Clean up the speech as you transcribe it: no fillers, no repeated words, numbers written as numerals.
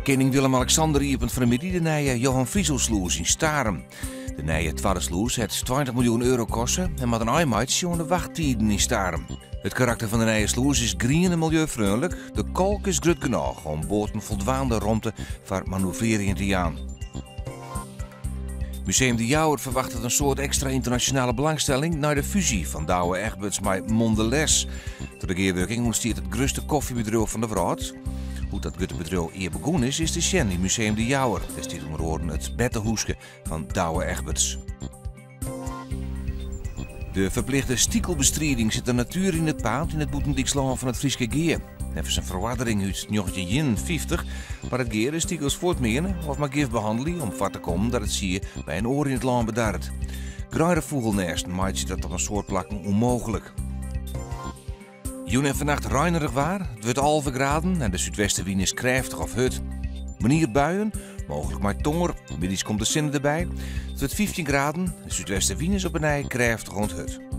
Kening Willem-Alexander iepent fan 'e middei de nije Johan Frisoslûs yn Starum. De nije twadde slûs hat 20 miljoen euro koste en moat in ein meitsje oan de wachttiden yn Starum. It karakter fan de nije slûs is grien en miljeufreonlik. De kolk is grut genôch om boaten foldwaande romte foar manoeuvrearjen te jaan. Museum De Jouwer ferwachtet in soad ekstra ynternasjonale belangstelling nei de fúzje fan Douwe Egberts mei Mondelez. Troch de gearwurking ûntstiet it grutste kofjebedriuw fan de wrâld. Hoe't dat grutte bedriuw ea begûn is, is te sjen yn Museum De Jouwer. Dêr stiet ûnder oaren it bertehûske fan Douwe Egberts. De ferplichte stikelbestriding sit de natuer yn it paad yn it bûtendyks lân fan it Fryske Gea. Neffens in feroardering út 1951 moat it Gea de stikels fuortmeane of mei gif behannelje om foar te kommen dat it sie by in oar yn it lân bedarret. Greidefûgelnêsten meitsje dat op in soad plakken ûnmooglik. Jûn en fannacht reinerich waar, it wurdt 11 graden en de súdwestewyn is krêftich of hurd. Moarnier buien, mooglik mei tonger, middeis komt de sinne derby. It wurdt 15 graden, de súdwestewyn is op 'e nij krêftich oant hurd.